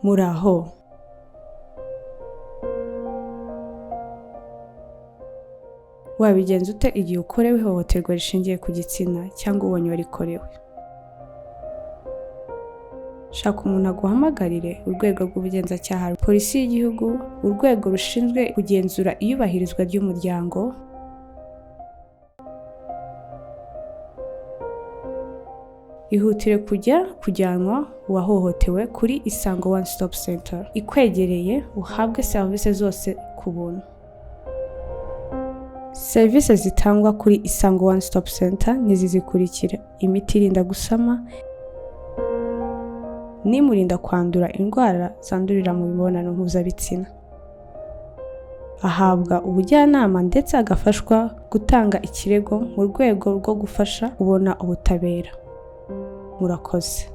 Muraho. Wabigenza ute igihe ukorewe ihohoterwa rishingiye ku gitsina cyangwa ubonye warikorewe? Shaka umuntu aguhamagarire urwego rw'ubugenzacyaha, polisi y'igihugu, urwego rushinzwe kugenzura iyubahirizwa ry'umuryango, Ihutire kujya kujyanwa uwahohotewe kuri Isango One Stop Center ikwegereye uhabwe serivisi zose ku buntu. Serivisi zitangwa kuri Isango One Stop Center nizi zikurikira: imiti irinda gusama n'imurinda kwandura indwara zandurira mu mibonano mpuzabitsina. Ahabwa ubujyanama ndetse agafashwa gutanga ikirego mu rwego rwo gufasha kubona ubutabera. Murakoze.